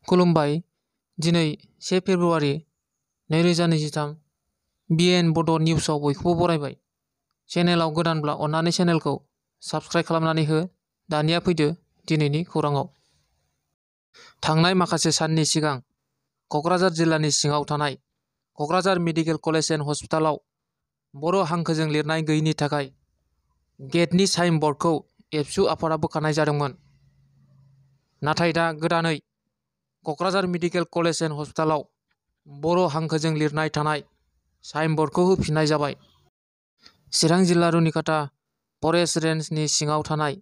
खुलुमबाय। दिनै 1 February 2023 BN बड' निउसआव बयखौबो बरायबाय। चेनेलाव गोदानब्ला अन्नानै चेनेलखौ साबस्क्राइब खालामनानै हो। दानिया फैदो दिनैनि खौराङाव। थांनाय माखासे साननि सिगां क'क्राझार जिल्लानि सिङाव थानाय क'क्राझार मेडिकेल कलेज एन्ड हस्पिटालाव बर' हांखोजों लिरनाय गैयिनि थाखाय गेटनि साइन बर्डखौ एबसु आफादा बोखारनाय जादोंमोन। नाथाय दा गोदानै क'क्राझार मेडिकेल कलेज एन्ड हस्पिटालाव बर' हांखोजों लिरनाय थानाय साइन बर्डखौ होफिननाय जाबाय। चिरां जिल्ला रुनिकाटा फरेस्ट रेन्जनि सिङाव थानाय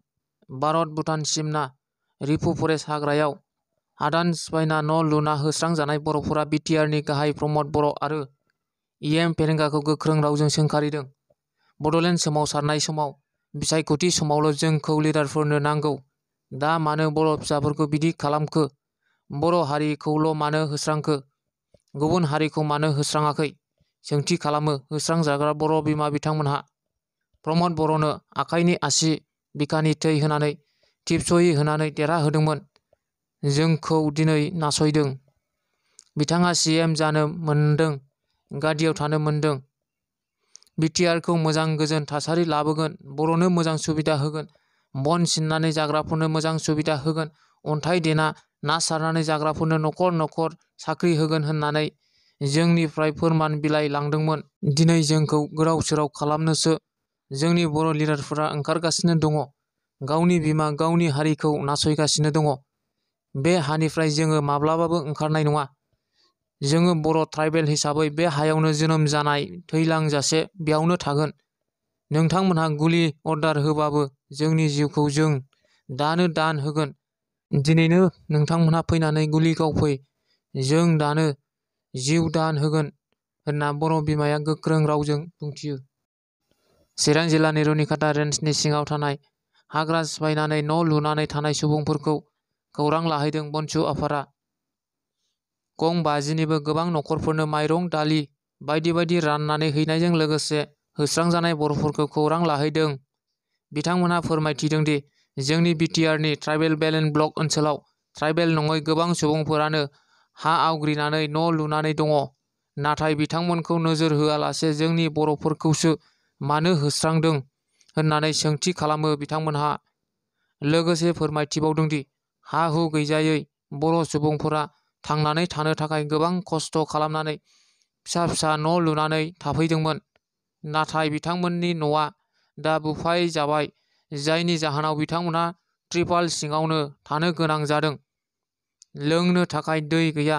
भारत-भुटान सिमना रिफु फरेस्ट हाग्रायाव हादान सिफायना न' लुना होस्रांजानाय बर'फोरा बिटिआरनि गाहाय प्रमद बर' आरो इएम फेरेंगाखौ गोख्रों रावजों सोंखारिदों। बड'लेण्ड सोमावसारनाय समाव बिसायख'थि समावल' जोंखौ लिडारफोरनो नांगौ, दा मानो बर' फिसाफोरखौ बिदि खालामखो? बर' हारिखौल' मानो होस्रांखो? गुबुन हारिखौ मानो होस्राङाखै? सोंथि खालामो होस्रांजाग्रा बर' बिमा बिथांमोनहा। प्रमद बर'नो आखाइनि आसि बिखानि थै होनानै टिपसहि होनानै देरहाहोदोंमोन। जोंखौ दिनै नासयदों। बिथाङा CM जानो मोनदों, गादियाव थानो मोनदों। बिटिआरखौ मोजां गोजोन थासारि लाबोगोन, बर'नो मोजां सुबिदा होगोन, बन सिननानै जाग्राफोरनो मोजां सुबिदा होगोन, अन्थाइ देना ना सारनानै जाग्राफोरनो न'खर न'खर साख्रि होगोन होननानै जोंनिफ्राय फोरमान बिलाइ लांदोंमोन। दिनै जोंखौ गोदाव सोराव खालामनोसो जोंनि बर' लिडारफोरा ओंखारगासिनो दङ। गावनि बिमा गावनि हारिखौ नासयगासिनो दङ। बे हानिफ्राय जोङो माब्लाबाबो ओंखारनाय नङा। जोङो बर' ट्राइबेल हिसाबै बे हायावनो जोनोम जानाय, थैलांजासे बेयावनो थागोन। नोंथांमोनहा गुलि अर्डार होबाबो जोंनि जिउखौ जों दानो दान होगोन। दिनैनो नोंथांमोनहा फैनानै गुलि गावफै, जों दानो जिउ दान होगोन होनना बर' बिमाया गोख्रों रावजों बुंथियो। चिरां जिल्लानि रुनिकाटा रेन्जनि सिङाव थानाय हाग्रा सिफायनानै न' लुनानै थानाय सुबुंफोरखौ खौरां लाहैदों बनसु आफादा। गं 50निबो गोबां न'खरफोरनो माइरं, दालि बायदि बायदि राननानै हैनायजों लोगोसे होस्रांजानाय बर'फोरखौ खौरां लाहैदों। बिथांमोनहा फोरमायथिदों दि जोंनि बिटिआरनि ट्राइबेल बेलेन्ड ब्लक ओनसोलाव ट्राइबेल नङै गोबां सुबुंफोरानो हा आवग्रिनानै न' लुनानै दङ। नाथाय बिथांमोनखौ नोजोर होआलासे जोंनि बर'फोरखौसो मानो होस्रांदों होननानै सोंथि खालामो बिथांमोनहा। लोगोसे फोरमायथिबावदों दि हा-हु गैजायै बर' सुबुंफोरा थांनानै थानो थाखाय गोबां खस्थ' खालामनानै फिसा फिसा न' लुनानै थाफैदोंमोन। नाथाय बिथांमोननि न'आ दा बुफाय जाबाय, जायनि जाहोनाव बिथांमोनहा त्रिपाल सिङावनो थानो गोनां जादों। लोंनो थाखाय दै गैया,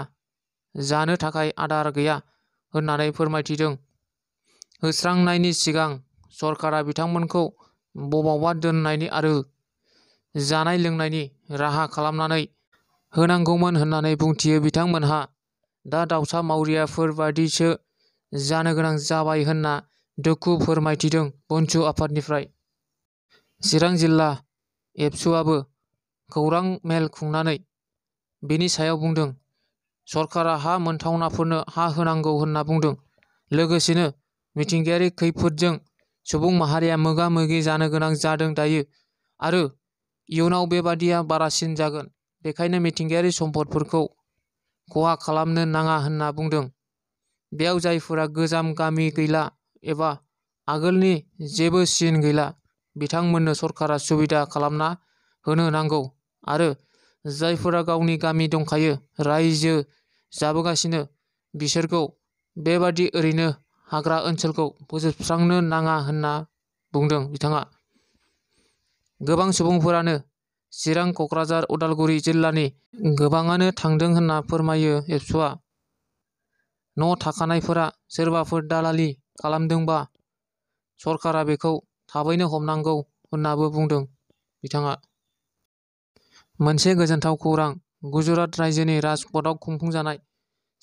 जानो थाखाय आदार गैया होननानै फोरमायथिदों। होस्रांनायनि सिगां सरकारा बिथांमोनखौ बबावबा दोननायनि आरो जानाय लोंनायनि राहा खालामनानै होनांगौमोन होननानै बुंथियो बिथांमोनहा। दा दावसा मावरियाफोर बादिसो जानो गोनां जाबाय होनना दुखु फोरमायथिदों बनसु आफादनिफ्राय। चिरां जिल्ला एबसुआबो खौरां मेल खुंनानै बेनि सायाव बुंदों। सरकारा हा मोनथावनाफोरनो हा होनांगौ होनना बुंदों। लोगोसेनो मिथिंगायारि खैफोदजों सुबुं माहारिया मोगा-मोगि जानो गोनां जादों दायो आरो इयुनाव बेबादिया बारासिन जागोन। बेखायनो मिथिंगायारि सम्पदफोरखौ खहा खालामनो नाङा होनना बुंदों। बेयाव जायफोरा गोजाम गामि गैला एबा आगोलनि जेबो सिन गैला, बिथांमोननो सरकारा सुबिदा खालामना होनो नांगौ आरो जायफोरा गावनि गामि दंखायो, रायजो जाबोगासिनो, बिसोरखौ बेबादि ओरैनो हाग्रा ओनसोलखौ फोजोबस्रांनो नाङा होनना बुंदों बिथाङा। गोबां सुबुंफोरानो चिरां, क'क्राझार, उदालगुरि जिल्लानि गोबाङानो थांदों होनना फोरमायो एबसुआ। न' थाखानायफोरा सोरबाफोर दालालि खालामदोंबा सरकारा बेखौ थाबैनो हमनांगौ होननाबो बुंदों बिथाङा। मोनसे गोजोनथाव खौरां गुजरात रायजोनि राजक'टआव खुंफुंजानाय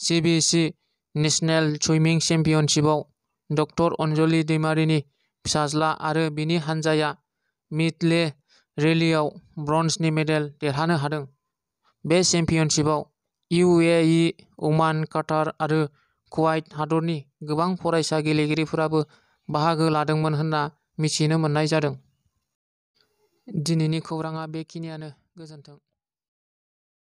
CBSE नेशनेल सुइमिं चेम्पियनशिपआव डक्टर अनजलि दैमारिनि फिसाज्ला आरो बिनि हानजाया मिडले रेलीआव ब्रन्जनि मेडेल देरहानो हादों। बे चेम्पियनशिपआव UAE, ओमान, काटार आरो कुवाइट हादरनि गोबां फरायसा गेलेगिरिफोराबो बाहागो लादोंमोन होनना मिथिनो मोननाय जादों। दिनैनि खौराङा बेखिनियानो। गोजोन्थों।